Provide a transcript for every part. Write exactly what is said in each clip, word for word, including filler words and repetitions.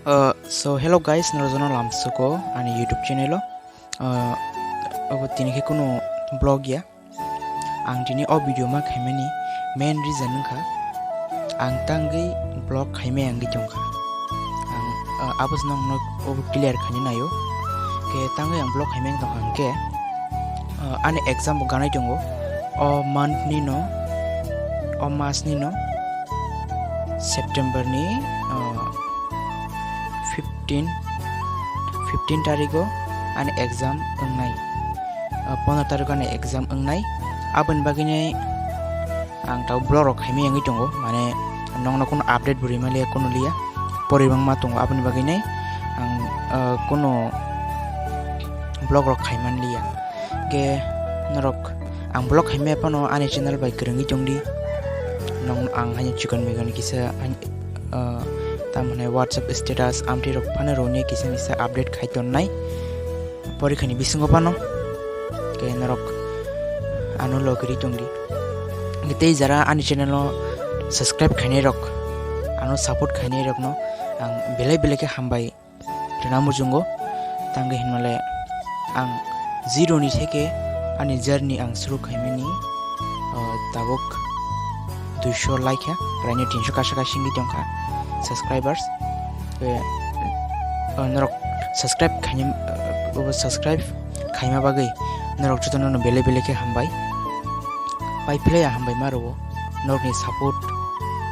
Uh, so hello guys, norok jono lamsuko ani YouTube channel o. Uh, obo tini khe kuno vlog ya. Ang tini o video ma khaimani main reason wngkha ang tangwi vlog khaimai wngwi tongkha. Ang, uh, abo se nokno obo clear khaina naio. Khe tangwi ang vlog khaimai wngwi tongkha hwnkhe, uh, ani exam bo ganai tongo. O month ni no, o mas ni no, September ni, uh, fifteen, fifteen tarigo ani exam wngnai. Uh, pondro tarigo ani exam wngnai. Aboni bagwino ang tau vlog rok khaimai wngwi tongo, mane nokno kuno update bo rwimaliya, kuno liya, poribangma tongo, aboni bagwino ang, uh, kuno vlog rok khaimanliya. Khe norok ang vlog khaimai phano ani channel bai kwrwngwi tongdi. Nong ang haino chikon mikon kisa, ah, tamoni WhatsApp status amtwi rok phano rwni kisa misa update khai tonnai porikhani bisingo phano. Khe norok ano logiri tongdi. Tei jara ani channel o subscribe khainai rok, ano support khainai rokno ang belai belai khe hambai rwna muchungo. Tangwi hinmale ang zero ni theke ani journey ang suru khaimani, uh, tabuk duiso like ha, raini tinso kasa kasa wngwi tongkha subscribers. Eh, uh, norok subscribe khaini, uh, subscribe khaima bagwi norok jotono belai belai khe hambai. Pai phlai hambai ma rwo. Norokni support,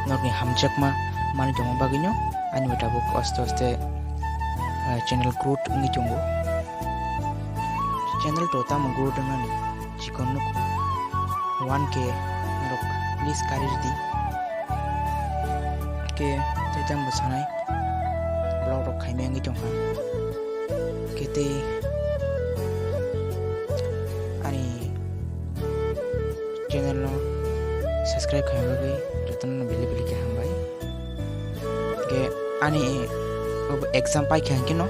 norokni hamjakma manwi tongma bagwino ani tabuk aste aste, ah, channel growth wngwi tongo. Channel to tamo growth wngnani chikon nuk one K norok please kari rwdi. Khe tei tamo sanai vlog rok khaimai wngwi tongkha. Khe tei ani channel no subscribe khaima bagwi jotono belai belai khe hambai. Khe ani obo exam paikha hwnkhe no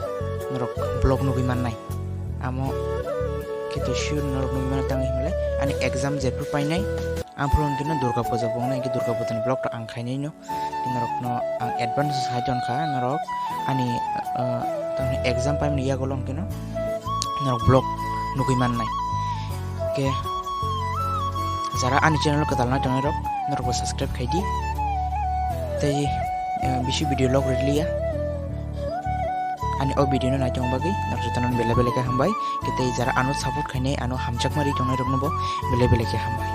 norok vlog nugwi mannai. Amo khe to sure norok nugwi mano tangwi hinmale ani exam jephru painai. Ang phuru hwnkhe no Durga Puja bo wngnai, hwnkhe Durga Puja ni vlog to ang khainai no. Norokno ang advance sai tonkha, norok ani, uh, tamni exam paimani yagulo hwnkhe no norok vlog nugwi mannai. Khe jara ani channel kwtal nai tongnai rok, norok bo subscribe khaidi. Tei, uh, bisi video log rwliya. Ani o video no naitong bagwi norok jotono belai belai khe hambai. Khe tei jara ano support khainai, ano hamjakma ri tongnai rokno bo belai belai khe hambai.